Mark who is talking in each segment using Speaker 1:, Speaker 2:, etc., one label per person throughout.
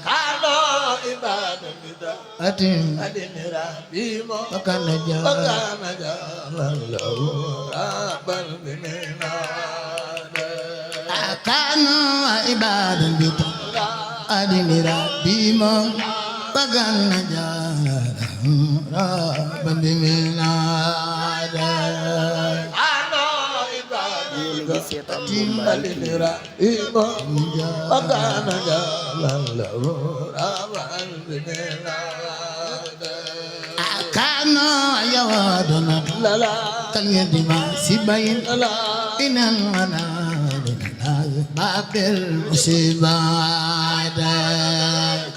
Speaker 1: kano ibadah kita
Speaker 2: atin
Speaker 1: adinira bimo
Speaker 2: bakana ja
Speaker 1: lallahu rabbal bimina
Speaker 2: kano ibadah kita adinira bimo bakana ja rabbal bimina
Speaker 1: adinira bimo bakana lallahu rabbal bimina
Speaker 2: kano yawadona
Speaker 1: lala
Speaker 2: kaliyadi ma sibayin
Speaker 1: lala
Speaker 2: inal wana babil musibada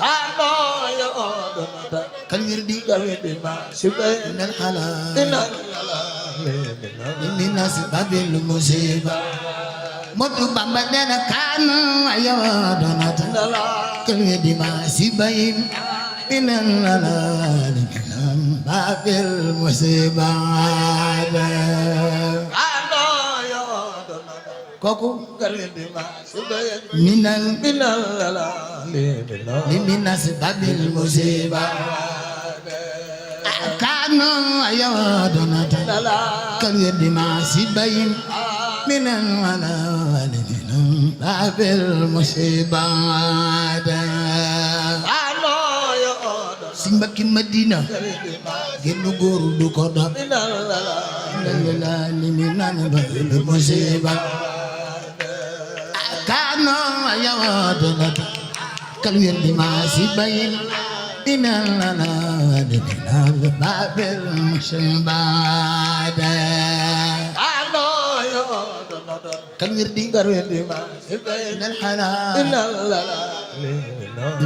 Speaker 1: kano yawadona
Speaker 2: kaliyadi
Speaker 1: kaliyadi ma sibayin
Speaker 2: inal halal
Speaker 1: inal
Speaker 2: minas babil musibada modu bamba dena kano yawadona
Speaker 1: lala
Speaker 2: kaliyadi ma sibayin inal halal babil musibada
Speaker 1: kano yawadona
Speaker 2: kooku
Speaker 1: kaliyadi ma sibayin
Speaker 2: minal
Speaker 1: minal lala
Speaker 2: liminas babil musibada kano ayadona
Speaker 1: lala
Speaker 2: kaliyadi ma sibayin minal halal babil musibada
Speaker 1: kano yawadona
Speaker 2: simbaki Madina genn góor du ko dab
Speaker 1: minal lala
Speaker 2: lala liminan babil musibada kano ayadona kaliyadi ma sibayin minal halal babil musibada
Speaker 1: kano yawadona
Speaker 2: kaliyadi
Speaker 1: kaliyadi ma sibayin
Speaker 2: minal halal
Speaker 1: minal lala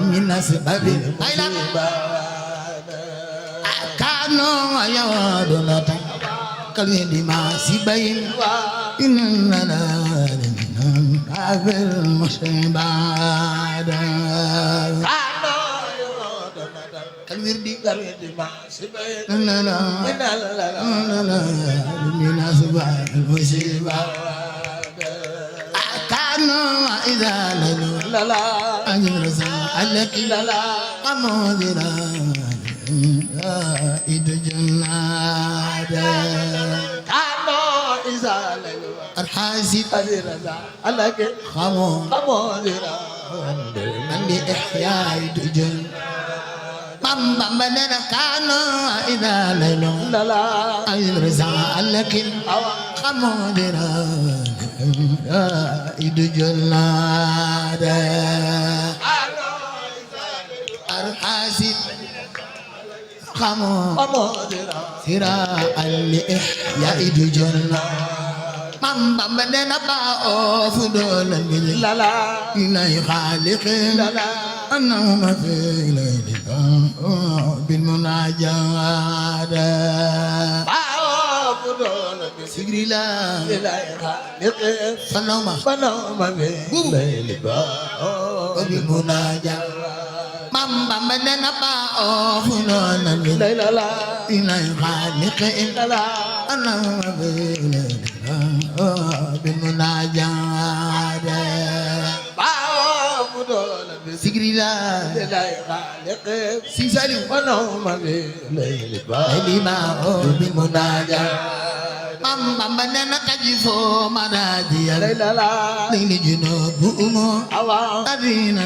Speaker 2: minas babil kano ayadona kaliyadi ma sibayin minal halal babil musibada
Speaker 1: kano yawadona
Speaker 2: kaliyadi
Speaker 1: kaliyadi ma sibayin
Speaker 2: minal
Speaker 1: minal lala
Speaker 2: minas babil musibada kano idha lalu
Speaker 1: lala
Speaker 2: ajrasa alaki
Speaker 1: lala
Speaker 2: qamudira idu jannada
Speaker 1: kano izalalu
Speaker 2: arhasit
Speaker 1: adiraza alake
Speaker 2: qamu
Speaker 1: kamodira
Speaker 2: andi ihya idu jannada bamba badana kano idha lalu
Speaker 1: lala
Speaker 2: ajrasa alaki
Speaker 1: awa
Speaker 2: qamudira idu jannada
Speaker 1: kano
Speaker 2: arhasit qamu
Speaker 1: kamodira
Speaker 2: sira alli ya idu jonna mamba badana ba o fudolan bil
Speaker 1: lala
Speaker 2: ilay khaliqin
Speaker 1: lala
Speaker 2: anna ma fi laylika bil munajada
Speaker 1: bawo budona
Speaker 2: sigrila
Speaker 1: bilayha liqif
Speaker 2: salama
Speaker 1: banoma bi layliba
Speaker 2: bil munajada mamba badana ba o fudolan bil
Speaker 1: laylala
Speaker 2: ilay khaliqin
Speaker 1: lala
Speaker 2: anna ma fi laylika bil munajada
Speaker 1: bawo budona
Speaker 2: sigrila
Speaker 1: bilayha liqif
Speaker 2: sisalim
Speaker 1: banoma bi layliba
Speaker 2: lima o bil
Speaker 1: munajat
Speaker 2: mamba badana kajifo madajiya
Speaker 1: laylala
Speaker 2: lili junubu umo
Speaker 1: awa
Speaker 2: adina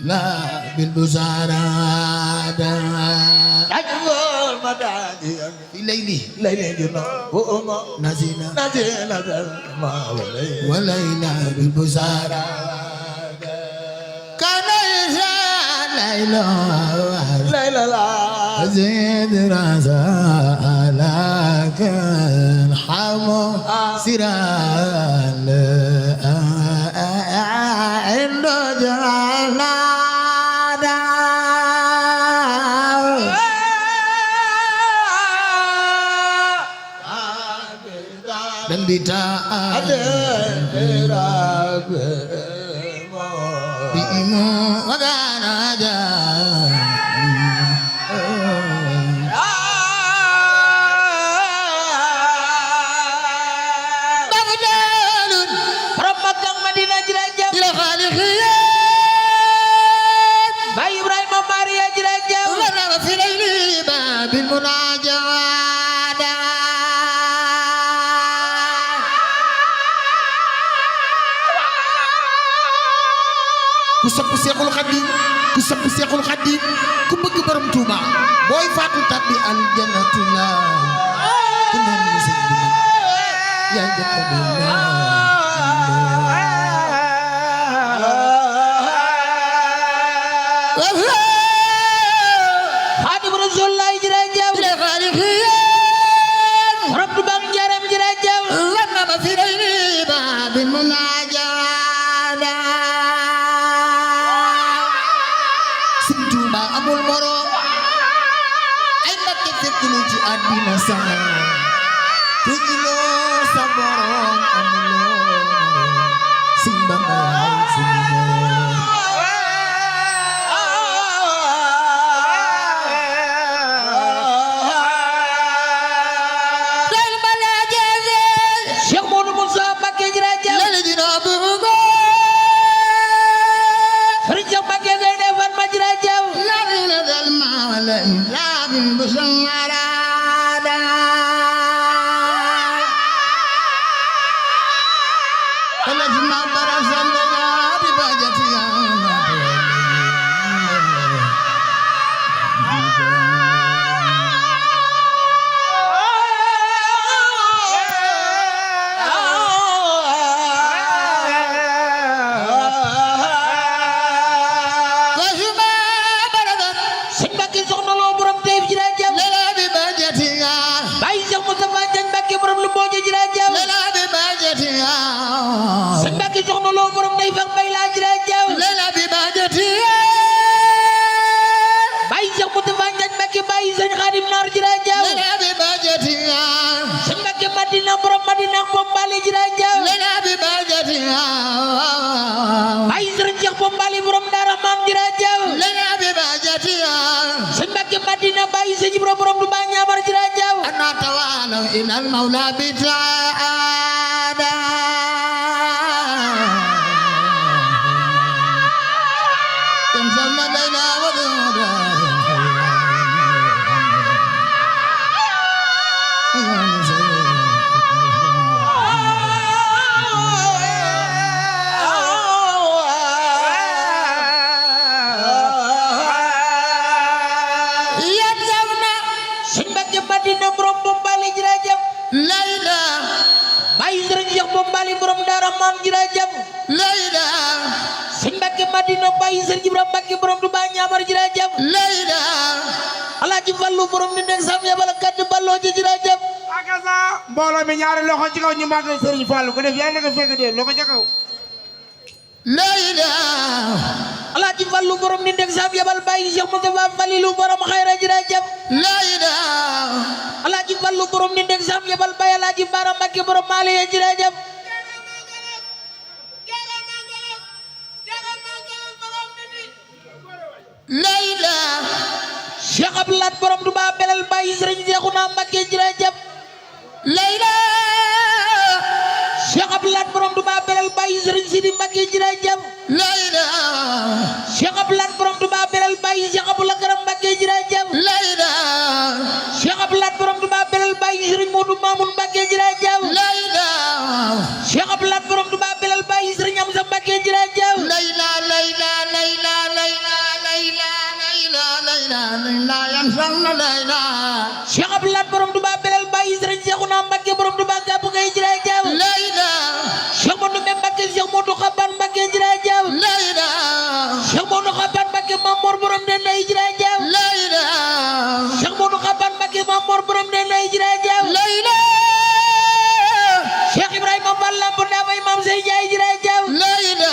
Speaker 2: la bil busarada
Speaker 1: ajwal madadi
Speaker 2: ilayli
Speaker 1: layli juno umo
Speaker 2: nazina
Speaker 1: najela ma walay
Speaker 2: walayla bil busara kana ya layla
Speaker 1: laylala
Speaker 2: زيد رزالك الحمو سرال عند جعلنا dan bita bimu magana aja
Speaker 1: Madinah jelajah
Speaker 2: ila khaliqiyah ku sopp Seexul Xadiim ku sopp Seexul Xadiim ku bëgg borom Tuuba booy faatu tabbi aljannatu la ku noonu sëñ bi man yaa njëkk a doon
Speaker 1: Xaadimu Rasuul laay jërëjëf borom Tuuba njaram jërëjëf
Speaker 2: lana ma fi riba bi munajada sëñ Tuuba amul morom ay Mbakke fekk lu ci àddina sama te ñiloo sa borom amuloo sëñ Bamba yaay suñu morom
Speaker 1: Cheikh Modou Moussa Mbacké jërëjëf
Speaker 2: lele dina bëggo
Speaker 1: Sëriñ Cheikh Mbacké ngay defar ma jërëjëf
Speaker 2: lele dal mawala labim busangarada Alajma barasandana bi bajati
Speaker 1: Sëñ Mbacké soxna loo borom Taïf jërëjëf
Speaker 2: lele bi bajati
Speaker 1: Baye Cheikh Moustapha Diagne Mbacké borom lu mbooje jërëjëf
Speaker 2: lele bi bajati
Speaker 1: Sëñ Mbacké soxna loo borom Taïf ak Bayla jërëjëf
Speaker 2: lele bi bajati
Speaker 1: Baye Cheikh Moustapha Diagne Mbacké Baye Sëñ Khadim Naar jërëjëf
Speaker 2: lele bi bajati
Speaker 1: Sëñ Mbacké Madina borom Madina ak Bombali jërëjëf
Speaker 2: lele bi bajati
Speaker 1: Baye Sëriñ Cheikh Bombali borom Dara Maam jërëjëf
Speaker 2: lele bi bajati
Speaker 1: Sëñ Mbacké Madina Baye Sëñ Ibra borom du Baay Ñaamar jërëjëf
Speaker 2: أنا توالى إلى المولى بتعالى تنسلنا ليلى وذورا
Speaker 1: Sëñ Mbacké Madina borom Bombali jërëjëf
Speaker 2: ليلى
Speaker 1: Baye Sëriñ Cheikh Bombali borom Dara Maam jërëjëf
Speaker 2: ليلى
Speaker 1: Sëñ Mbacké Madina Baye Sëriñ Ibra Mbacké borom du Baay Ñaamar jërëjëf
Speaker 2: ليلى
Speaker 1: Alaaji Fallu borom ni nekk sam yabal kaddu balloo ji jërëjëf
Speaker 3: akasa mbooloo mi ñaari loxo ci kaw ñu màggal Serigne Fallou ko def yàlla na ko fekk de loxo ca kaw
Speaker 2: ليلى
Speaker 1: Alaaji Fallu borom ni nekk sam yabal Baye Cheikh Moustapha Falilu borom xayra jërëjëf
Speaker 2: ليلى
Speaker 1: Alaaji Fallu borom ni nekk sam yabal Baye Alaaji Bara Mbacké borom Maaliya jërëjëf
Speaker 2: ليلى
Speaker 1: Cheikh Abdoulaye borom du ba belal Baye Sëriñ Seexuna Mbacké jërëjëf
Speaker 2: ليلى
Speaker 1: Cheikh Abdoulaye borom du ba belal Baye Sëriñ Sidi Mbacké jërëjëf
Speaker 2: ليلى
Speaker 1: Cheikh Abdoulaye borom du ba belal Baye Cheikh Abdoulaye Karam Mbacké jërëjëf
Speaker 2: ليلى
Speaker 1: Cheikh Abdoulaye borom du ba belal Baye Sëriñ Modou Mamoun Mbacké jërëjëf
Speaker 2: ليلى
Speaker 1: Cheikh Abdoulaye borom du ba belal Baye Sëriñ Amsa Mbacké jërëjëf
Speaker 2: ليلى ليلى ليلى ليلى ليلى ليلى ليلى ليلى ينسلنا ليلى
Speaker 1: Cheikh Abdoulaye borom du ba belal Baye Sëriñ Seexuna Mbacké borom du ba Gàbbu Gay jërëjëf
Speaker 2: ليلى
Speaker 1: Cheikh Modou Mbacké Cheikh Modou Xaban Mbacké jërëjëf
Speaker 2: ليلى
Speaker 1: Cheikh Modou Xaban Mbacké Mamor borom Ndey jërëjëf
Speaker 2: ليلى
Speaker 1: Cheikh Modou Xaban Mbacké Mamor borom Ndey jërëjëf
Speaker 2: ليلى
Speaker 1: Cheikh Ibrahima Fall Lamp Ndamay Mam Sey Njaay jërëjëf
Speaker 2: ليلى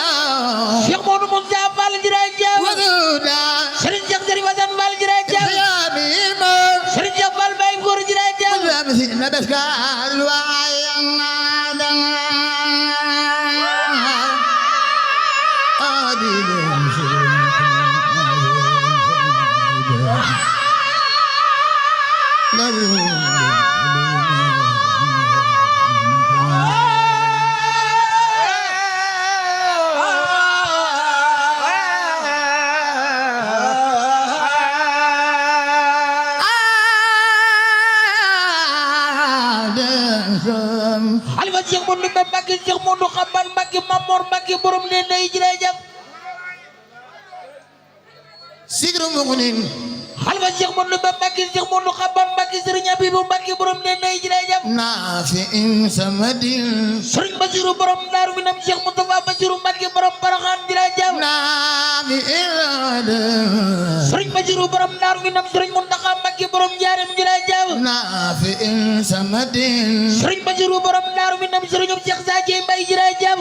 Speaker 1: Cheikh Modou Moussa Fall jërëjëf
Speaker 2: وذودا
Speaker 1: Serigne Cheikh Sëriñ Wasan Fall jërëjëf
Speaker 2: يا ميمو
Speaker 1: Serigne Cheikh Fall Baye Góor jërëjëf
Speaker 2: وذابثين بسكال وعينا
Speaker 1: Cheikh Modou Mbacké Cheikh Modou Xabal Mbacké Mamor Mbacké borom ne nay jërëjëf
Speaker 2: sigru muxnin
Speaker 1: xalifa Cheikh Modou Ba Mbacké Cheikh Modou Xaban Mbacké Serigne Abibou Mbacké borom ne nay jërëjëf
Speaker 2: nafi'in samadin
Speaker 1: Serigne Bassirou borom Daaru Minam Cheikh Moustapha Bassirou Mbacké borom Paraxaan jërëjëf
Speaker 2: nafi'in
Speaker 1: Serigne Bassirou borom Daaru Minam Serigne Mountakha Mbacké borom Njaareem jërëjëf
Speaker 2: nafi'in samadin
Speaker 1: Serigne Bassirou borom Daaru Minam Serigne Cheikh Sadie Mbaye jërëjëf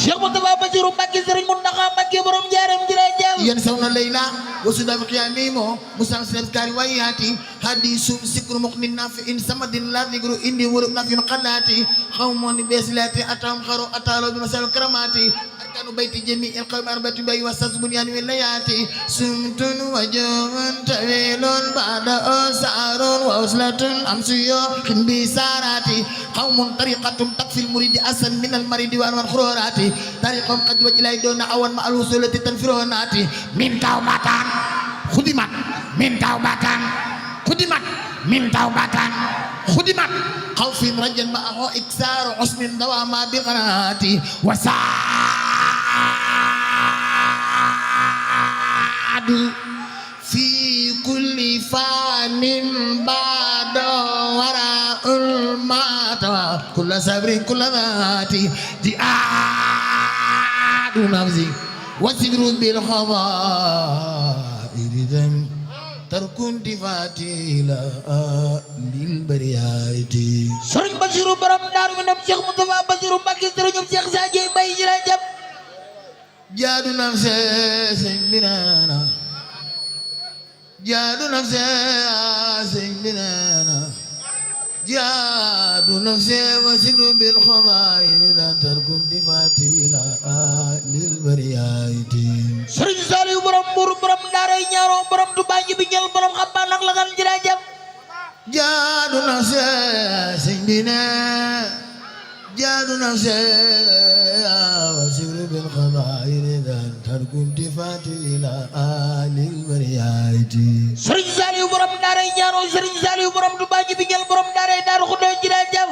Speaker 1: Cheikh Moustapha Bassirou Mbacké Serigne Mountakha Mbacké borom Njaareem jërëjëf
Speaker 2: yen sawna layla wasuda bi qiyamimo musam kari wayati hadisum sikru muqnin nafi'in samadin la dhikru indi wuru nafin qallati khawmon beslati atam kharo atalo bi masal karamati arkanu bayti jami al qawm arbati bay wasas bunyan wilayati sumtun wajhun tawilun ba'da asarun wa uslatun amsiyo khimbi sarati qawmun tariqatun takfil muridi asan min al maridi wa anwar khururati tariqum qad wajilai dona awan ma al usulati tanfirunati min taubatan khudimat min taubatan khudimat min taubatan khudimat khawfin rajan ma'ahu iksaru usmin dawama bi qanaati wasadu fi kulli fanin ba'da wara'ul mata kulla sabrin kulla dhati di'adu nafsi wasigru bil khawa'ir dhan tarkun difatila lil bariyati
Speaker 1: Serigne Bassirou borom Daaru Minam Cheikh Moustapha Bassirou Mbacké Serigne Cheikh Sadie Mbaye jërëjëf
Speaker 2: jaadu nafse sëñ bi neena jaadu nafse sëñ bi neena jaadu nafse wasigru bil khawa'ir dhan tarkun difatila lil bariyati
Speaker 1: Serigne Saliou borom Mbour borom Daaray Ñaaro borom Touba Njibi ñal borom Xaban ak Lagan jërëjëf
Speaker 2: jaadu nafse sëñ bi neena jaadu nafse wasigru bil khawa'ir dhan tarkun difatila lil bariyati
Speaker 1: Serigne Saliou borom Daaray Ñaaro Serigne Saliou borom Touba Njibi ñal borom Daaray Daaru Xudoos jërëjëf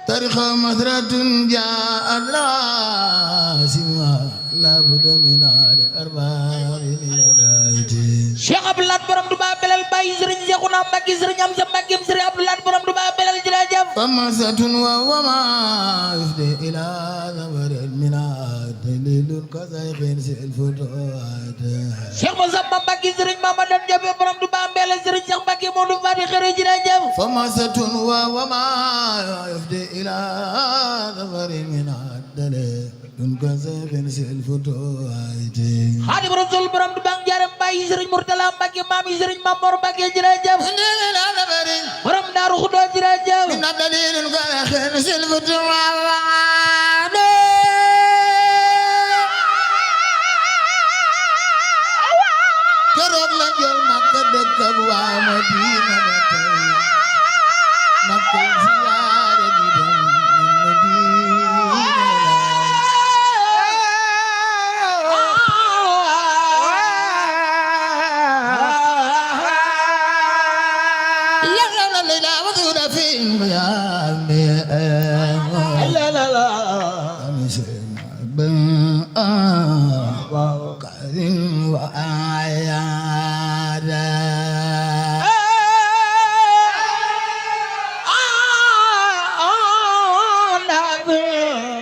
Speaker 2: تاريخ مسرة جاء الراسمة لا بد من على أرباب الهداية
Speaker 1: Cheikh Abdoulaye borom Touba Belal Baye Serigne Cheikhouna Mbacké Serigne Amsa Mbacké Serigne Abdoulaye borom Touba Belal jërëjëf
Speaker 2: فمسة وما يفضي إلى ثمر المناد دليل كسيف الفتوات
Speaker 1: Cheikh Massamba Mbacké Serigne Mamadou Diaby borom Touba Belal Serigne Cheikh Mbacké Modou Fati Xere jërëjëf
Speaker 2: فمسة وما يفضي إلى ثمر المناد دليل كسيف الفتوات
Speaker 1: Xaadimu Rasuul borom Touba Njaareem Baye Serigne Mourtala Mbacké Mami Serigne Mamor Mbacké jërëjëf borom Daaru Xudoos jërëjëf
Speaker 2: من دليل كسيف الفتوات keroog la jël Makka dëkk ak waa Madina ba tey Makka ziyaare di dem Madina la layla wa tuda fi miyami la la la karim wa ayada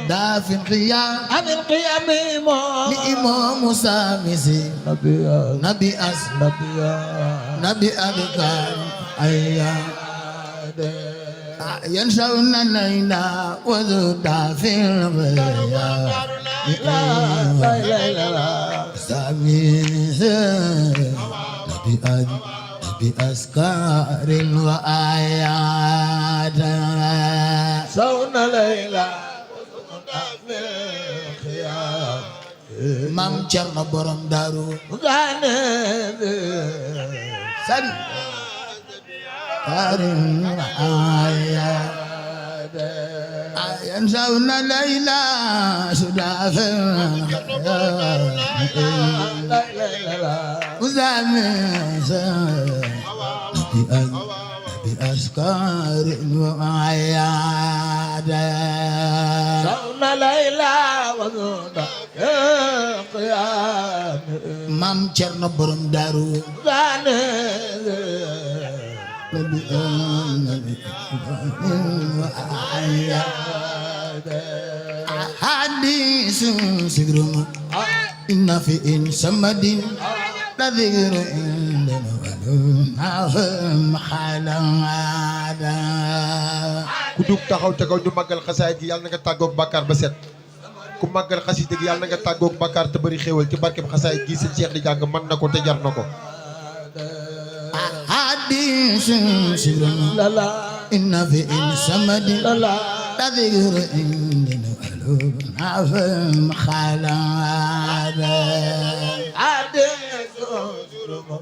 Speaker 2: dafin qiyam
Speaker 1: amin qiyami mo
Speaker 2: li imam Musa misi nabi as nabi abikar ayada yanshawna layla wa tuda fi بأذكار وآيات
Speaker 1: sawna layla
Speaker 2: Mam Cerno borom Daaru
Speaker 1: gane
Speaker 2: sari karim ayat ayan sawna layla sudah بأذكار وآيات
Speaker 1: sawna layla wa
Speaker 2: maam Cerno borom daaru hadisu sigruma inna fi in samadin la dhikru indana
Speaker 4: ku dug taxaw te kaw ñu màggal xasaay gi yàlla na nga tàggoog bàkkaar ba set ku màggal xasida gi yàlla na nga tàggoog bàkkaar te bëri xéewal ci barkeb xasaay gi seen Cheikh di jàng mën na ko te jar na ko
Speaker 2: hadisu sigruma inna fi in samadin la dhikru indana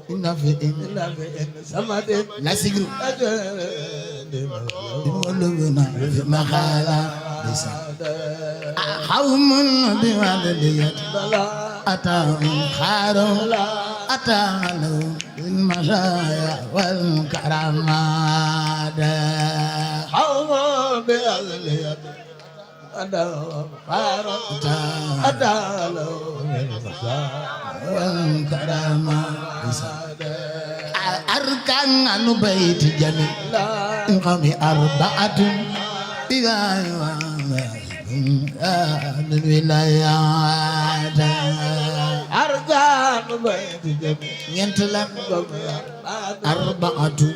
Speaker 2: inna fi in samadin la sigru walubna fi makhala qawmun biwadiyat atahum kharum atalu bil masaya wal karamat qawmun biwadiyat atahum kharum atalu bil masaya wal karamat arkan anu baiti jami qami arba'atun biwa wilayat arkan baiti jami ñent lan arba'atun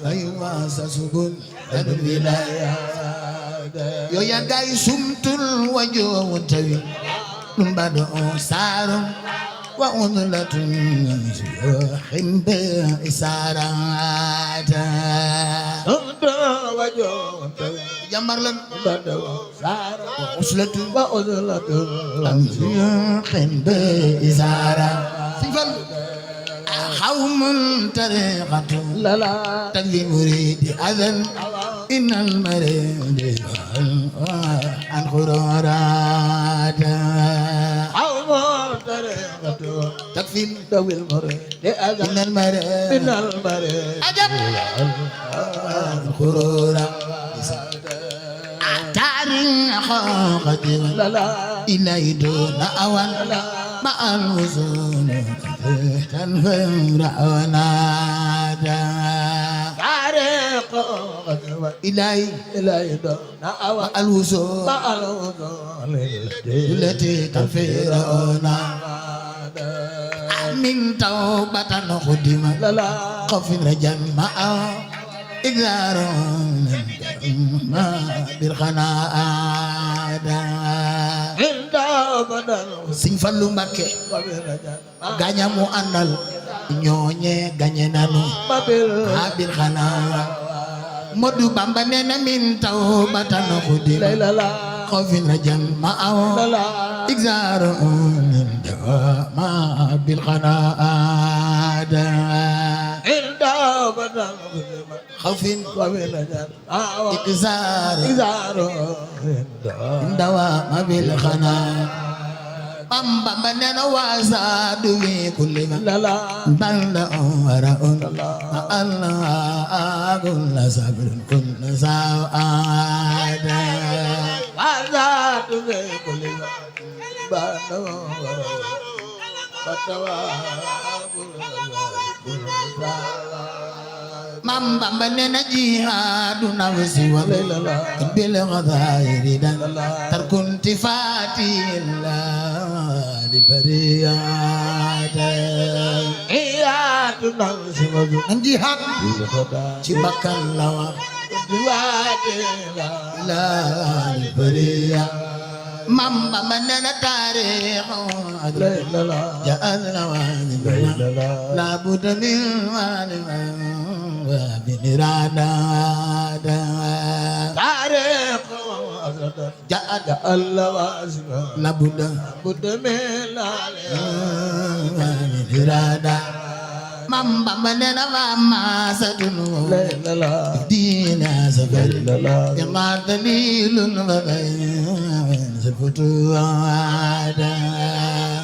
Speaker 2: aywa sasugun wilayat yo ya gay sumtul wajo tawi dum bado sarum wa unlatun himbe isarata wajo jambar lan bado sarum wa uslatun wa unlatun himbe isara sifal khawmun tariqatu lala tagli muridi adhan innal maridi an khurarata khawmun tariqatu takfil dawil maridi adhan innal maridi ajab khurarata tarin khaqatin lala ilayduna awan ma'al wuzun tanfir awanada fariq ilay ma'al wuzun التي تنفر awanada min tawbatan khudima khawf rajan ma'a igzarum ma bil khanaada Sëñ Fallu Mbakke gaña mu àndal ñooñe gañe nanu habil xanaa Modu Bamba nena min tawbatan khudim khawfin rajan ma'aw igzaru ma bil khanaada khawfin rajan igzaru dawa ma bil khanaada Bamba banana wasa duwi kulli banda waraun Allah kulla sabrun kulla sa'ada wasa duwi kulli banda Mam Bamba nena jihadu nafsi wa bil ghadairi dan tarkun tifatillah di bariyat iyadu nafsi wa jihad ci bakkan lawa la di bariyat Mam Bamba nena tarikh ja'al lawani la budda min wali binirada tarikh ja'ada Allah la budda melale binirada Mam Bamba nena mama sadunu dina safari ya dalilun wa sefutu ada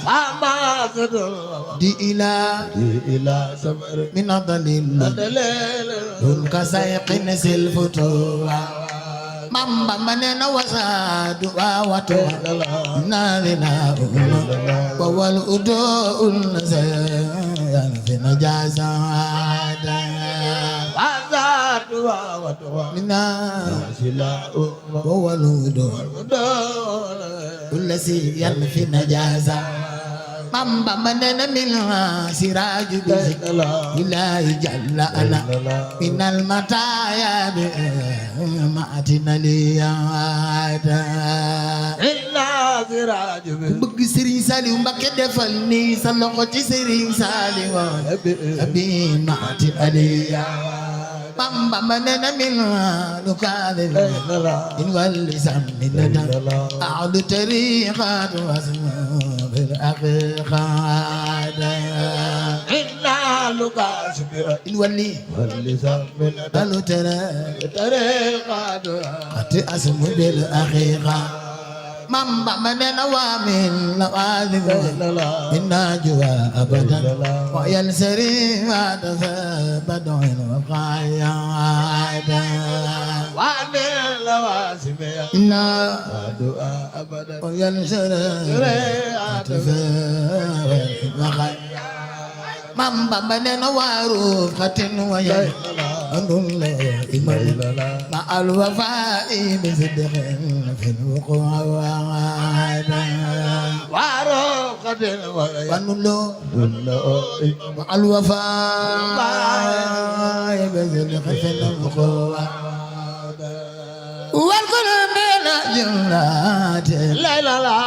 Speaker 2: mama sadunu di ila safari min dalil dun kasayqin silfutu mamba manena wasadu wato nalina wal udul zayan fi najazada wasadu wato mina sila wal udul ulasi yan fi najazada mamba manena min siraju bi ilahi jalla ana minal mataya bi maatina liyada illa siraju bi bëgg Serigne Saliou Mbacké defal ni sa loxo ci Serigne Saliou abi maatina liyada mamba manena min lukale in wal samina a'lu tariqat wasma بالأخيقة إلا لقاس إن ولي واللسان من دلو طريقة قد أسم بالأخيقة مamba manena وامن لواذب من ناجوا أبدا ويل سريعة بدع وقايا وامن لواذب إنا دعاء أبدا ويل سريعة وقايا mamba manena waru fatin waya andun la iman ma al wafa'i bi sidqin fil wuqa'ada waru fatin waya andun la ma al wafa'i bi sidqin fil wuqa'ada wal qulbi la jannati la ilaha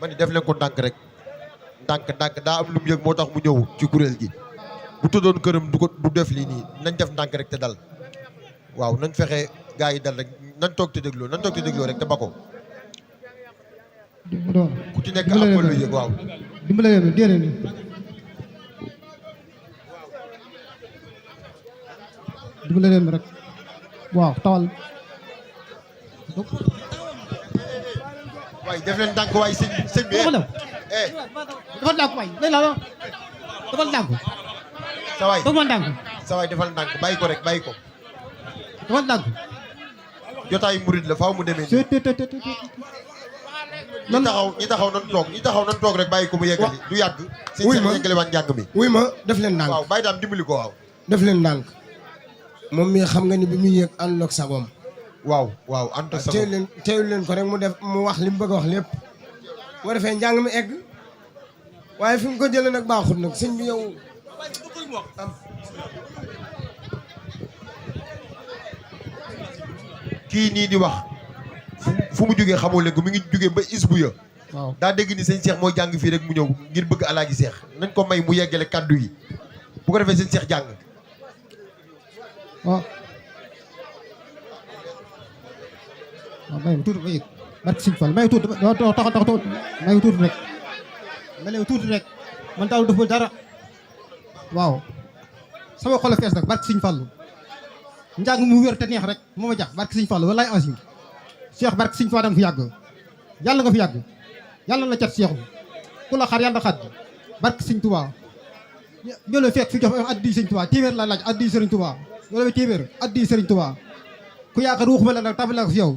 Speaker 4: mani def leen ko ndànk rek ndànk daa am lu mu yëg moo tax mu ñëw ci kuréel gi bu tëddoon këram du def lii nii nañ def ndànk rek te dal waaw nañ fexe gaa yi dal rek nañ toog te dégloo rek te ba ko ku ci nekk am lu yëg waaw
Speaker 5: dimbale leen déedéet dimbale leen rek waaw tawal
Speaker 4: waaye def leen ndànk waaye sëñ bi
Speaker 5: dafa ndànk waay lay la dafa ndànk
Speaker 4: sa waay
Speaker 5: dafa ndànk
Speaker 4: sa waay defal ndànk bàyyi ko rek bàyyi ko
Speaker 5: dafa ndànk
Speaker 4: jotaayu murid la faaw mu demee nii ñi taxaw nan toog rek bàyyi ko mu yeggali du yàgg sëñ Cheikh yeggale waan njàng mi
Speaker 3: wuy ma def leen ndànk
Speaker 4: waaw bàyyi daam dimbali ko waaw
Speaker 3: def leen ndànk moom mi xam nga ni bi muy yëg àndul ak sagoom
Speaker 4: waaw anta sa
Speaker 3: teewul leen ko rek mu wax li mu bëgg a wax lépp boo defee njàng mi egg waaye fi mu ko jëlee nag baaxut nag sëñ bi yow
Speaker 4: kii nii di wax fu mu jógee xamoo leen ko mi ngi jógee ba isbu ya
Speaker 5: waaw
Speaker 4: daa dégg ni sëñ Cheikh mooy jàng fii rek mu ñëw ngir bëgg alaaji Cheikh nañ ko may mu yeggale kaddu yi bu ko defee sëñ Cheikh jàng
Speaker 5: waaw may tuuti ba yëg barke Sëñ Fall may tuuti taxaw may tuuti rek man daal dafa dara waaw sama xol a fees nag barke Sëñ Fall njàng mu wér te neex rek moo ma jax barke Sëñ Fall wallaay asim Cheikh barke Sëñ Fall da nga fi yàgg yàlla nga fi yàgg yàlla na cat Cheikh ku la xaar yàlla na xaat barke Sëñ Touba ñoo la fekk fi jox addi Sëñ Touba téeméer la laaj addi Sëriñ Touba ñoo la téeméer addi Sëriñ Touba ku yaakaar ruuxuma la nag tabal ko fi yow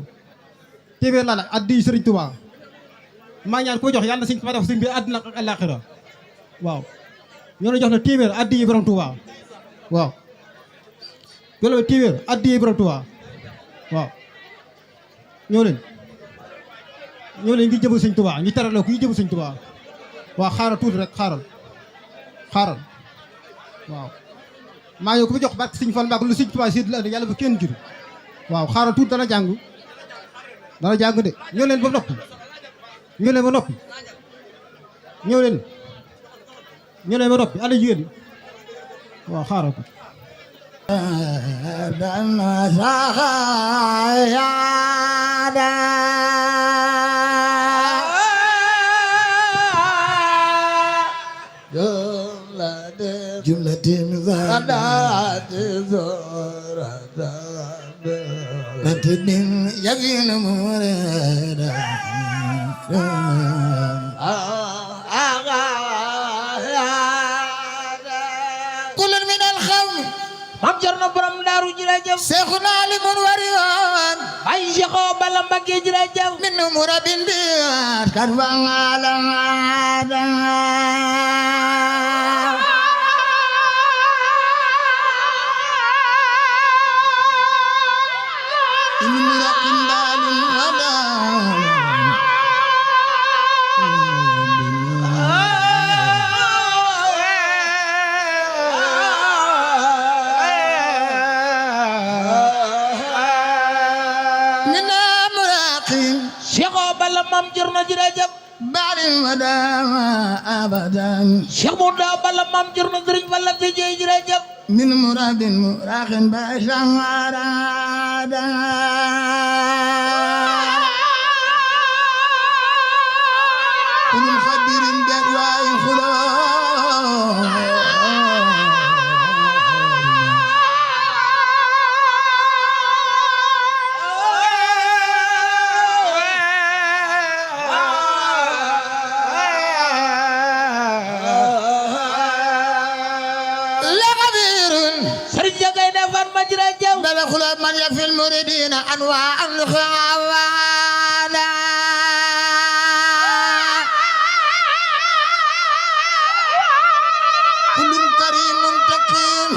Speaker 5: téeméer laa la addi Sëriñ Touba maa ñaan ko jox yàlla na Sëñ Touba def sëñ bi àddina ak àllaaxira waaw ñoo la jox na téeméer addi yi borom Touba waaw ñoo la téeméer addi yi borom Touba waaw ñoo leen ngi jëbal Sëñ Touba ñu teral la ku ñu jëbal Sëñ Touba waaw xaaral tuuti rek xaaral waaw maa ngi ko jox barke Sëñ Fall Mbàkke lu Sëñ Touba sédd la andi yàlla bu kenn jur waaw xaaral tuuti dana jàng de ñëw leen ba noppi ñëw leen ba noppi ana jigéen ñi waaw xaaral ko
Speaker 2: جملة زادت زورة تدين يبين مريدا كل من الخوم
Speaker 1: Maam Cerno borom Daaru jërëjëf
Speaker 2: شيخنا لمن وريان
Speaker 1: Baay Cheikh Balla Mbacké jërëjëf
Speaker 2: من مرابين بيات كربان على إن مرابين دال هذا من مراقين
Speaker 1: Cheikh Balla Maam Cerno jërëjëf
Speaker 2: بعد ودام أبدا
Speaker 1: Cheikh Mouda Balla Maam Cerno Sëriñ Falla Sëjee jërëjëf
Speaker 2: من مراد مراق بشرادا كل خبير بدواء خلود
Speaker 1: Sëriñ Jagay ne fan ma jërëjëf
Speaker 2: بل خلود من يفي المريدين أنواع الخوانا كل كريم تقيم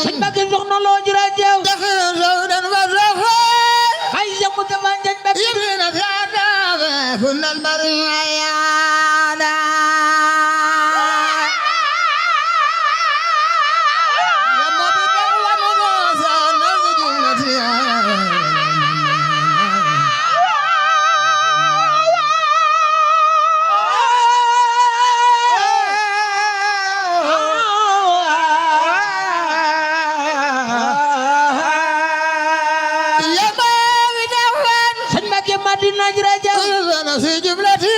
Speaker 1: Sëñ Mbacké Soxna Lo jërëjëf
Speaker 2: دخل زودا وزخا
Speaker 1: Baay Cheikh Moustapha Ndiagne Mbacké
Speaker 2: يبين في عذاب كل البريانا يا مبدا ومغاثا نرجو يا مبدا
Speaker 1: Sëñ Mbacké Madina jërëjëf
Speaker 2: ومغاثا في جملتي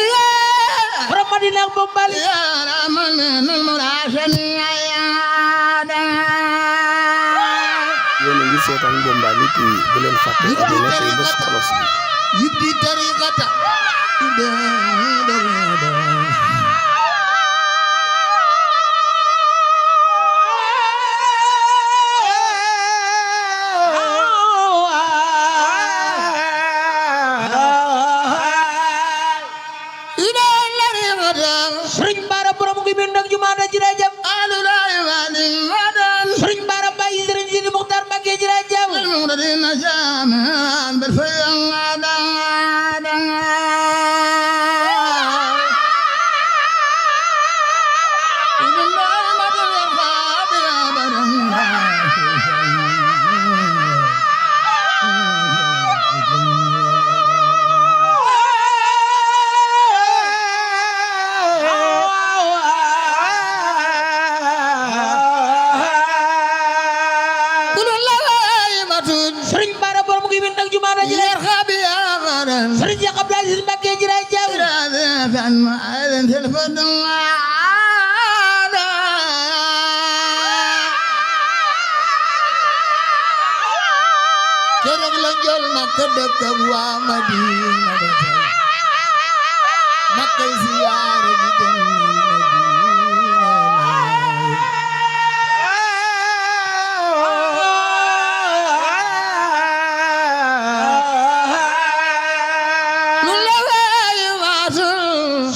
Speaker 1: borom Madina ak Bombali
Speaker 2: يا رحمن المراشد عيانا
Speaker 6: yéen a ngi seetaan Bombali TV bu leen fàtte abonné te bës cloche bi.
Speaker 2: يدي طريقة
Speaker 1: Sëriñ Bara borom ngi bind ak jumaada jërëjëf Sëriñ Bara Baye Sëriñ Sidi Muxtaar Mbacké jërëjëf Sëriñ Bara borom ngi bind ak jumaada jërëjëf Sëriñ Cheikh Abdoul Aziz Mbacké jërëjëf
Speaker 2: keroog la jol Makka dëkk ak waa Madina ba tey Makkay ziyaare ji dem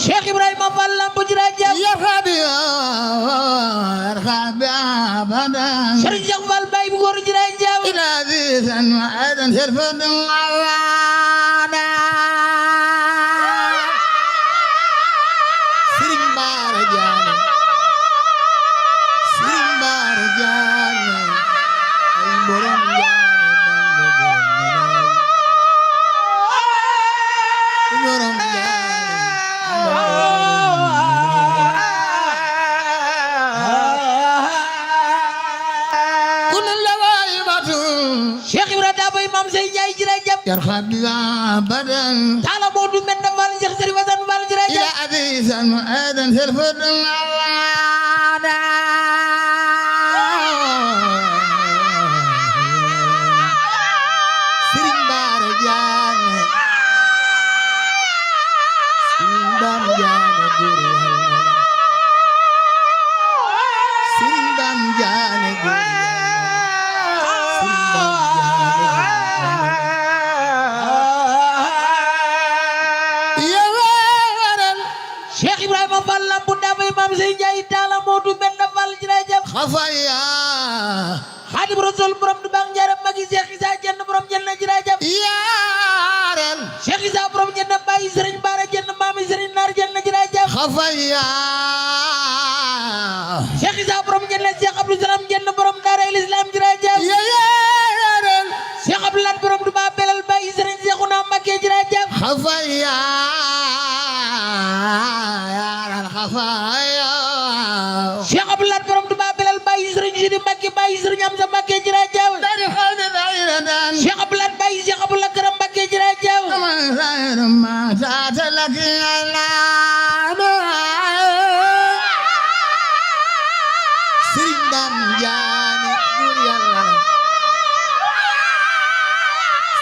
Speaker 1: Cheikh Ibrahima Fall Lamp jërëjëf Sëriñ Cheikh Fall Baye bu góor jërëjëf
Speaker 2: Sëriñ Bara Jaane Sëriñ Bara Jaane ay borom
Speaker 1: Ibra Daba Imam Sey Njaay jërëjëf
Speaker 2: يرخب أبدا
Speaker 1: taala Moodu Mbenda Fall Cheikh Sëriñ Wasan Fall
Speaker 2: إلى
Speaker 1: jërëjëf
Speaker 2: عزيزا مؤادا في الفضل سرين بارجان سرين بارجان سرين بارجان
Speaker 1: Cheikh Ibrahima Fall Lampu Daba Imam Sey Njaay taala Moodu Mbenda Fall jërëjëf
Speaker 2: خفايا
Speaker 1: Xaadim Rasul borom du bang njaaram magi Cheikh Issa Jenn borom jenn jërëjëf
Speaker 2: يارن
Speaker 1: Cheikh Issa borom jenn Baye Sëriñ Bara jenn maami Sëriñ Naar jenn jërëjëf
Speaker 2: خفايا
Speaker 1: Cheikh Issa borom jenn Cheikh Abdou Salam jenn borom daara Islam jërëjëf
Speaker 2: يارن
Speaker 1: Cheikh Abdou Lat borom du ba belal Baye Sëriñ Cheikhouna Mbacké jërëjëf
Speaker 2: خفايا يارن خفايا
Speaker 1: Cheikh Abdou Lat borom du ba belal Baye Sëriñ Sidi Mbacké Baye Sëriñ Amsa Mbacké jërëjëf
Speaker 2: داري خالد دايرة
Speaker 1: Cheikh Abdou Lat Baye Cheikh Abdou Lakram Mbacké jërëjëf
Speaker 2: من غير ما تعتلك سرين دام جاني قول يلا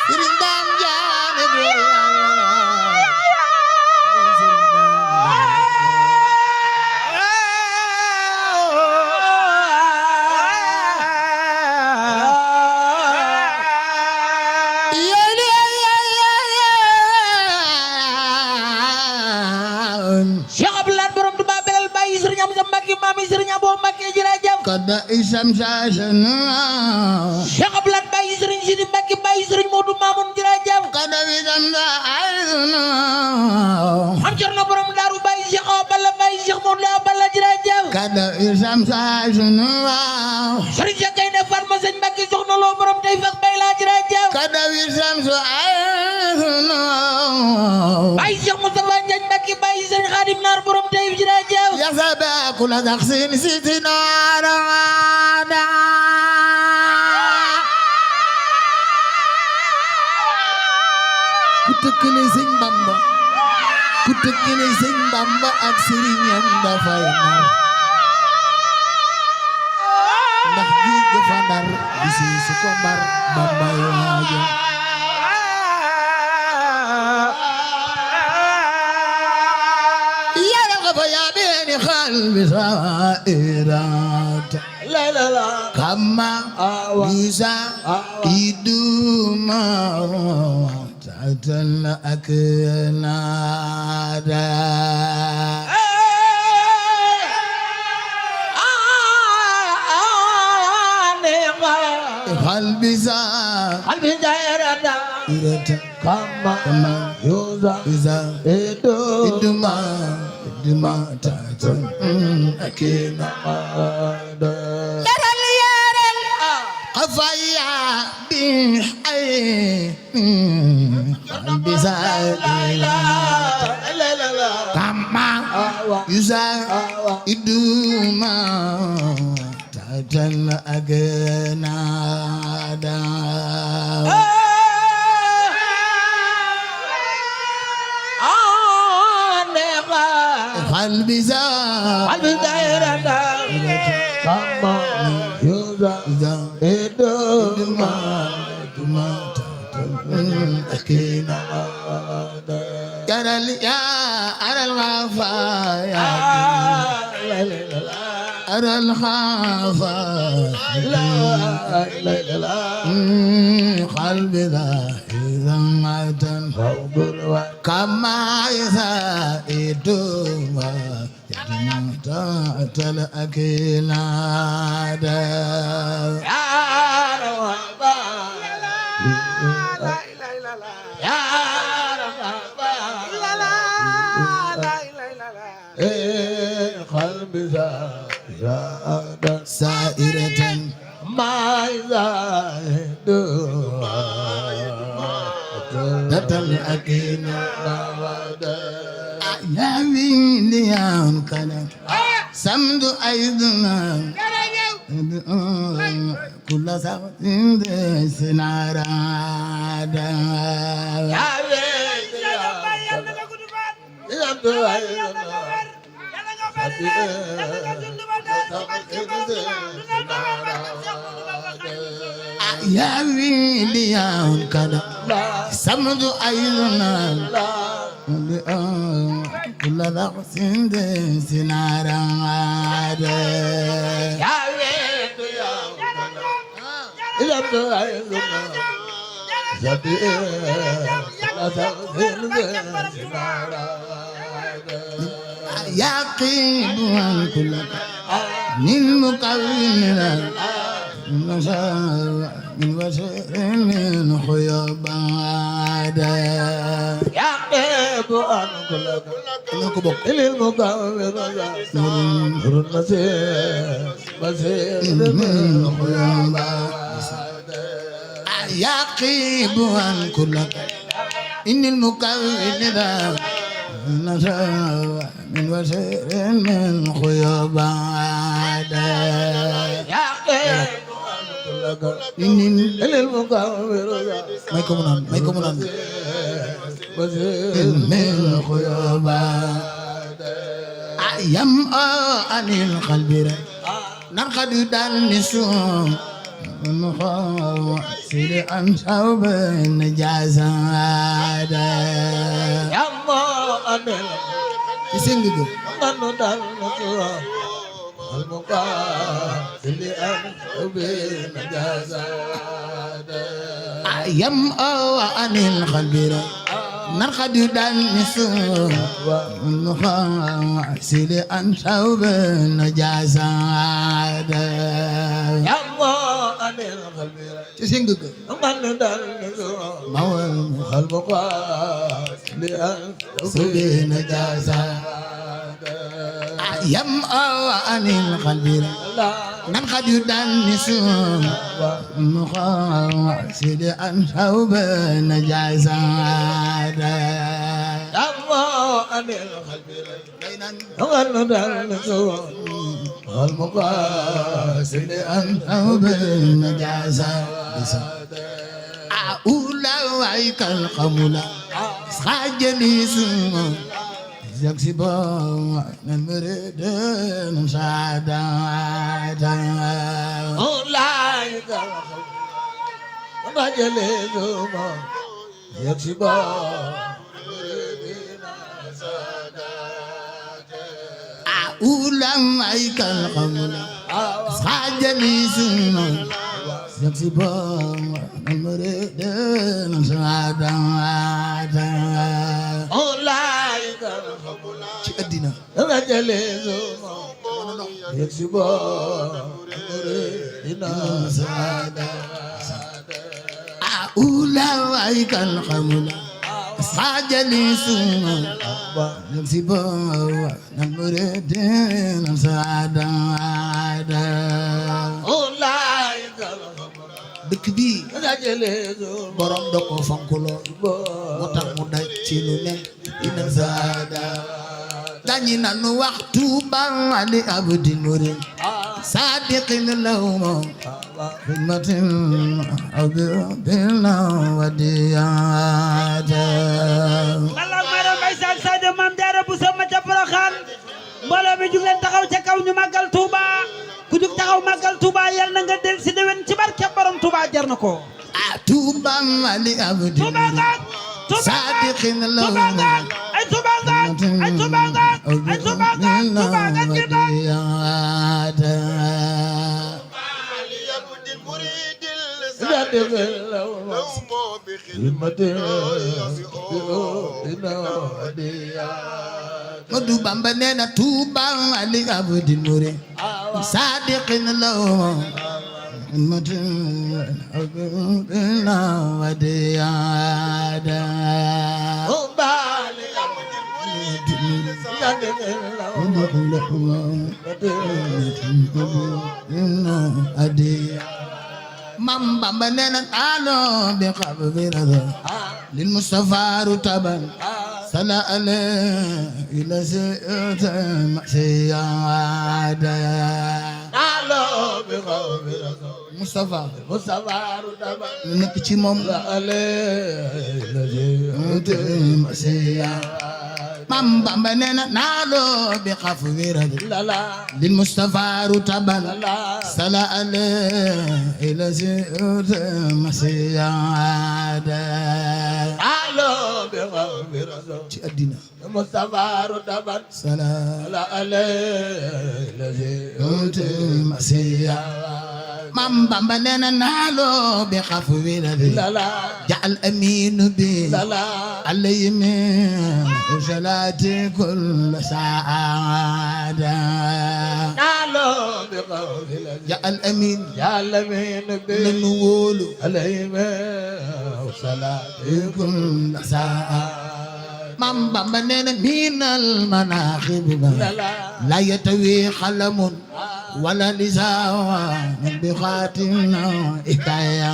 Speaker 2: سرين دام جاني قول يلا
Speaker 1: Cheikh Abdou Lat borom du ba belal Baye Sëriñ Amsa Mbacké maami Sëriñ Abo Mbacké jërëjëf
Speaker 2: قد اسم ساشنا
Speaker 1: Cheikh Abdou Lat Baye Sëriñ Sidi Mbacké Baye Sëriñ Modou Mamoun jërëjëf
Speaker 2: قد اسم ساشنا
Speaker 1: am Cerno borom daaru Baye Cheikh Awa Balla Baye Cheikh Modou Awa Balla jërëjëf
Speaker 2: قد اسم ساشنا
Speaker 1: Sëriñ Cheikh Gaynde Fatma Sëñ Mbacké soxna loo borom tey fas bay laa jërëjëf
Speaker 2: قد اسم ساشنا
Speaker 1: Baye Cheikh Moustapha Ndiagne Mbacké Baye Sëriñ Khadim Naar borom tey jërëjëf
Speaker 2: يا سبا كل دخسين سيتنا رادا كتكني سين بامبا كتكني سين بامبا ak sëriñam dafay nar ndax gi dafa ndar bisi su ko mbar bambay waaja يا بين قلبي سائرات
Speaker 1: لا لا لا
Speaker 2: كما يسا يدوما تحت الأكناد قلبي
Speaker 1: قلبي دايرة
Speaker 2: سائرات
Speaker 1: كما
Speaker 2: كما
Speaker 1: يوزا
Speaker 2: يدوما يدوما تحت الأكناد قفايا بحي قلبي سائرات كما يدوما تحت الأكناد قلبي
Speaker 1: قلبي دايرة كما يوزا
Speaker 2: يدوما أرى الغفايا أرى الخافا قلبي ذا إذا ما تنفضل كما يزايد تحت الأكلاد
Speaker 1: قلبي
Speaker 2: سائرة
Speaker 1: ما يزايد
Speaker 2: تحت الأكلاد يا ويلي كلام سمد أيضنا كل سخط سنارادا
Speaker 1: يا ويل يا
Speaker 2: يا ويلي يا كذا سمد أيضنا كل سخط سنارادا
Speaker 1: يا ويل
Speaker 2: يقيب عن كل من مكون من وسر من خيبات
Speaker 1: يا قيب أن كل للمقاومة نور المسير مسير
Speaker 2: من خيبات يقيب عن كل إن المكون ذا من وسر من خيبات
Speaker 1: يا قيب
Speaker 2: إن
Speaker 1: للمقاومة
Speaker 2: may ko mu naan
Speaker 1: مسير
Speaker 2: من خيبات أيام عن القلب نرقد النسوم سير عن صوب النجاسات
Speaker 1: يا الله أنا
Speaker 2: يسنجو
Speaker 1: من دار نسوا المقاتل أن بين جازاد
Speaker 2: أيام عن القلب نرقد النسوم سير عن صوب النجاسات
Speaker 1: يا الله أنا الخبير
Speaker 2: يسنجو
Speaker 1: من دار نسوا
Speaker 2: مول
Speaker 1: المقاتل أن
Speaker 2: سبي نجاسات يم عن القلب ننقد النسوم مخاسد عن ثوب النجاسات
Speaker 1: يا الله أنا الخبير من دار نسوا المقاتل
Speaker 2: عن ثوب النجاسات أولئك القوم سجلي سمو يكسبا المريد سعادة
Speaker 1: أولئك مجلسهم يكسبا
Speaker 2: أولئك القوم سجلي سمو يكسبا المريد سعادة
Speaker 1: أولئك
Speaker 2: ci àddina
Speaker 1: مجلسهم يكسبا
Speaker 2: أولئك القوم سجلي سمو يكسبا المريد سعادة
Speaker 1: أولئك
Speaker 2: dëkk bi
Speaker 1: مجلسهم
Speaker 2: borom da ko fonkuloo moo tax mu daj ci lu ne ina saada dañi nanu waxtu ba ali abdi murid sadiqin lawmo xidmatin abdina wadiyata
Speaker 7: Allah mara may sal Sadio Mame Diarra Bousso ma ca Porokhane mbooloo mi jug leen taxaw ca kaw ñu màggal Touba ku jug taxaw màggal Touba yal na nga del si déwén ci barke borom Touba jar na ko
Speaker 2: tuuba ali abdi
Speaker 7: Touba ngaak
Speaker 2: sadiqin lawmo
Speaker 7: Touba ngaak ay Touba ngaak ay Touba ngaak ay Touba ngaak Touba ngaak ngir ngaak
Speaker 2: wadiyata Madu Bamba nee na Tuuba ali abdi murid sadiqin law matin abdina wadiyada Mam Bamba nee na alo bi qabira lil Mustafa rutaban sala ale ila seyata masiyada
Speaker 1: alo bi qabira
Speaker 2: Moustapha
Speaker 1: Mustafa Rutaba
Speaker 2: lu nekk ci moom
Speaker 1: la ale la
Speaker 2: masiya Mam Bamba nee na naaloo bi xaf wirad
Speaker 1: la la
Speaker 2: lil Moustapha rutaban
Speaker 1: la
Speaker 2: sala ale ila si masiya
Speaker 1: alo bi xawbirado
Speaker 2: ci àddina
Speaker 1: Mustafa Rutaba
Speaker 2: sala
Speaker 1: la ale la
Speaker 2: masiya Mam Bamba nee na naaloo bi xaf wirad
Speaker 1: la la
Speaker 2: jaal aminu bi
Speaker 1: la la
Speaker 2: عليهم صلاة كل سعادة
Speaker 1: alo bi xawbirado
Speaker 2: يا الأمين
Speaker 1: yàlla mi nabi
Speaker 2: ننول
Speaker 1: alayhi salaatu
Speaker 2: كل سعادة مام بامبنين من المناخب
Speaker 1: la la
Speaker 2: لا يتوي قلم ولا لسان بخاتنا إكايا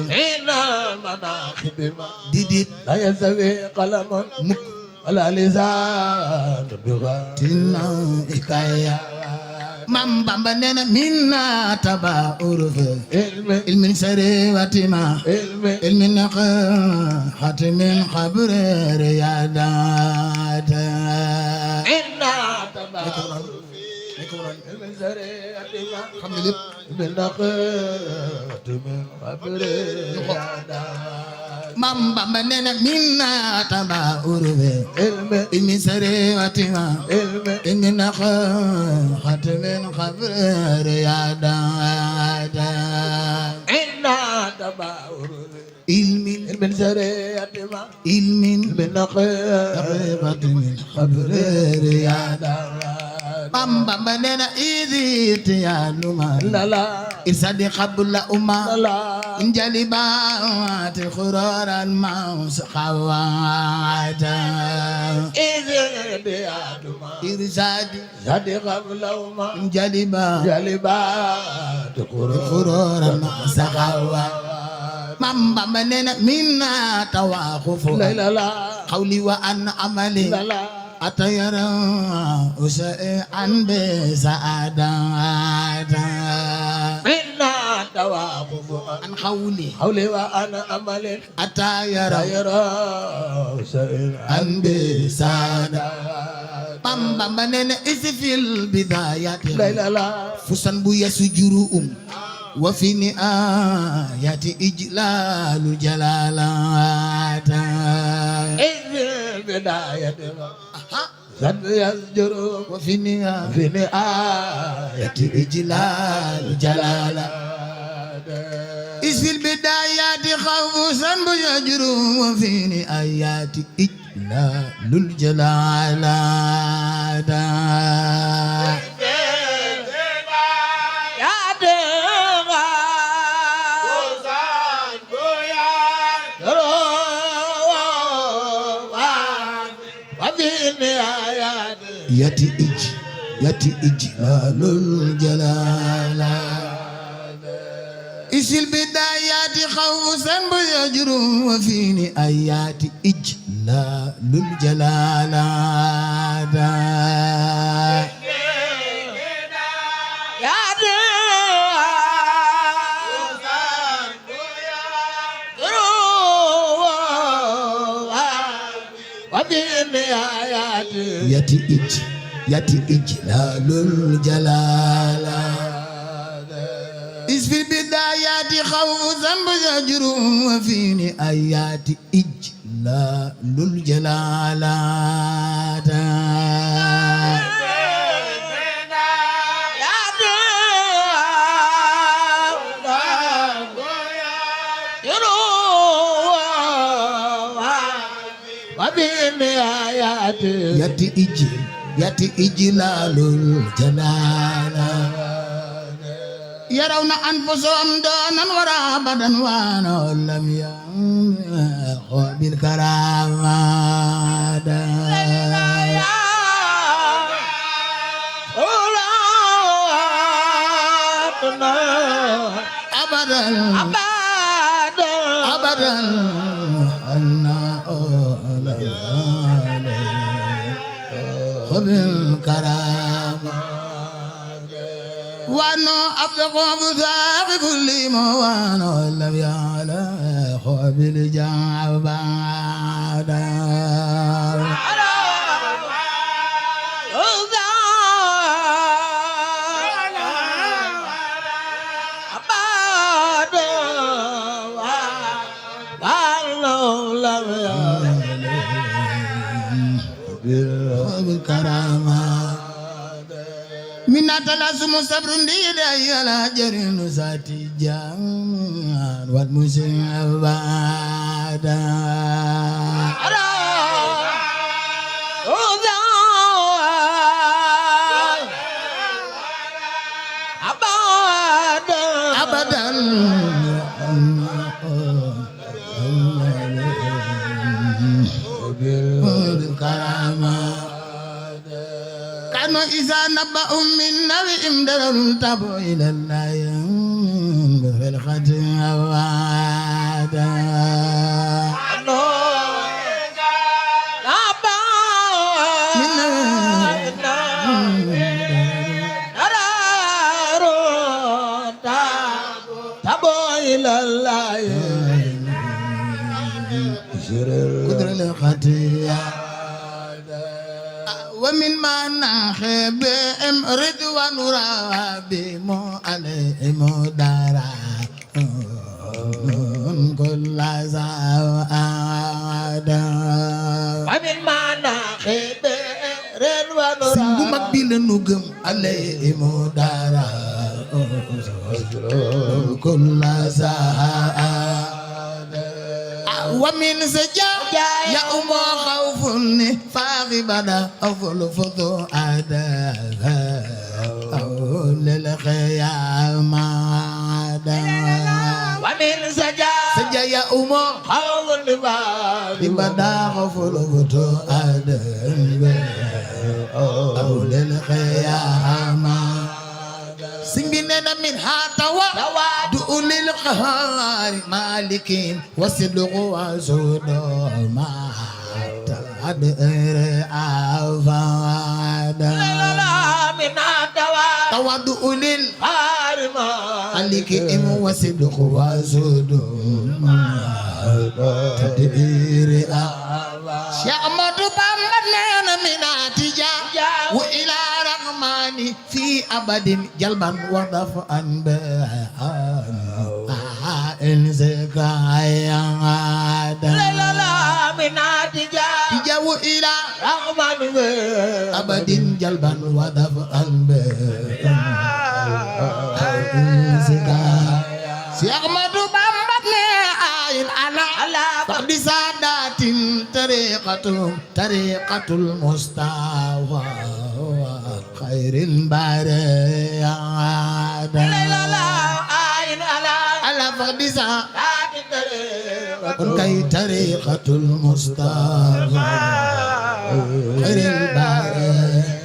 Speaker 1: ina manaqib ma
Speaker 2: ديديت
Speaker 1: la yasawi qalamun
Speaker 2: مك
Speaker 1: wala lisaan biha
Speaker 2: تنا إكايا مام بامبنين منا تبا أورف
Speaker 1: ilmi
Speaker 2: المن سريواتما
Speaker 1: ilmi
Speaker 2: المن خاتم خبر ريادات
Speaker 1: inna tabaru ilmi sariatima
Speaker 2: xam ne lépp
Speaker 1: min naqat min qabri yada
Speaker 2: Mam Bamba nee na minna taba urwe
Speaker 1: ilmi
Speaker 2: المن سريواتما
Speaker 1: ilmi
Speaker 2: المن خاتم خبر ريادات
Speaker 1: inna tabaru
Speaker 2: المن
Speaker 1: ilmi sariatima
Speaker 2: المن
Speaker 1: min naqat
Speaker 2: خاتم خبر ريادات
Speaker 1: yada
Speaker 2: Mam Bamba nee na idi tiyanuma
Speaker 1: la la
Speaker 2: إرسال قبل أمة
Speaker 1: la
Speaker 2: جلبات خرار الموس خواتا
Speaker 1: إذن بيادما
Speaker 2: إرسال
Speaker 1: صدق قبلهما
Speaker 2: جلبات
Speaker 1: جلبات
Speaker 2: خرار الموس خواتا مام بامننا منا تواقف
Speaker 1: لا لا لا
Speaker 2: قولي وأن عملي
Speaker 1: لا لا
Speaker 2: أتيرا أسأل عن بسعادة
Speaker 1: منا توافق
Speaker 2: عن قولي
Speaker 1: حولي وأنا أمل
Speaker 2: أتيرا
Speaker 1: يرى سائر
Speaker 2: عن بسعادة Mam Bamba nee na isi fil bidaayati
Speaker 1: لا لا لا
Speaker 2: fusan bu yasu juruum wa fi ni ayati ijlaalu jalaalata
Speaker 1: إذن بداية زد يسجر
Speaker 2: wa fi ni
Speaker 1: في نهاية
Speaker 2: ijlaalu jalaalata isfil bidaayati fusan bu yasu juruum wa fi ni ayati ijlaalul jalaalata
Speaker 1: يا دغا
Speaker 2: yati ijlaalul jalaala isil bidaayati xawsan bu yajru wa fiini ayaati ijlaalul jalaala
Speaker 1: يا
Speaker 2: yati ijlaalul jalaala isfil bidaayati xawsan bu yajru wa fiini ayaati ijlaalul jalaala yati ijlaalul jalaala yarawna anfusahum doonan wara abadan waana lam yaxu bil karaamata abadan abadan anna bil karaamata wa وأنه أبلغ بذاق كل موان ولم يعلق بالجعبان من تلازم صبر لي على جرين ذاتي جان والمسيء بعد أبدا كانوا إذا نبأوا من نبي درر تبوا إلى الله في الخطيئة وعدا قدر الخطيئة ومن مناخب رضوان ربي مو عليهم دارا كل زوادا ومن مناخب رضوان ربي مقبل نجم عليهم دارا كل زوادا ومن سجا يا أم خوف فاغبنا أفل فضو أدا أول الخيام ومن سجا يا أم خوف فاغبنا أفل فضو أدا أول الخيام سنجنا من هاتوا دول القهار مالكين وصدق وزود ما تدر أفاد من هاتوا دول القهار مالكين وصدق وزود ما تدر أفاد شامد بامنا من أتجا وإلى رحماني في أبد جلبا وضفا إن زكايا لا لا لا من تجا وإلى رحمن أبد جلبا وضفا إن زكايا سيغمد بامبنا آين على بعد سادات طريقة المستوى خير البرية لا لا عين على فقدسا كي طريقة المصطفى خير البرية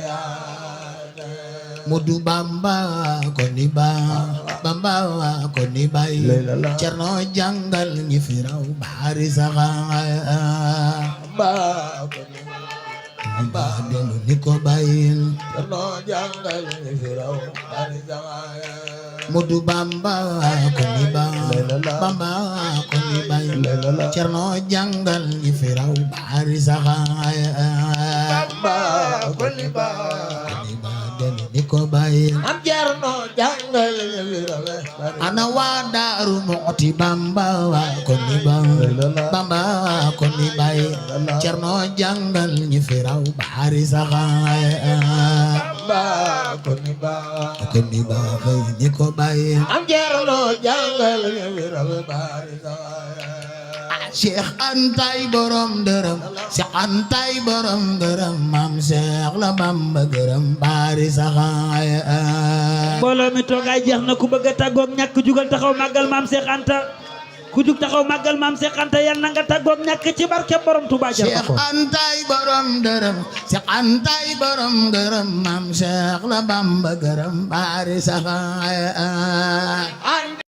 Speaker 2: Mudu Bamba koni bay Cerno jàngal ñi firaw bari saxaay Bamba delu ni ko bayil Cerno jàngal ñi firaw bari saxaay Mudu Bamba koni bay Cerno jàngal ñi firaw bari saxaay Bamba koni niko bayi am Cerno jàngal ana waa Daaru Muxti Bamba koni bayi Cerno jàngal ñi firaw bari saxaay Bamba koni bayi niko bayi am Cerno jàngal ñi firaw bari saxaay Cheikh Antay borom dërëm Cheikh Antay borom dërëm Maam Cheikh la Bamba gërëm bari saxaay
Speaker 7: mbooloo mi toogaay jeex na ku bëgg a tàggoog ñàkk jugal taxaw màggal Maam Cheikh Anta ku jug taxaw màggal Maam Cheikh Anta yal na nga tàggoog ñàkk ci barke borom Touba
Speaker 2: Cheikh Antay borom dërëm Cheikh Antay borom dërëm Maam Cheikh la Bamba gërëm bari saxaay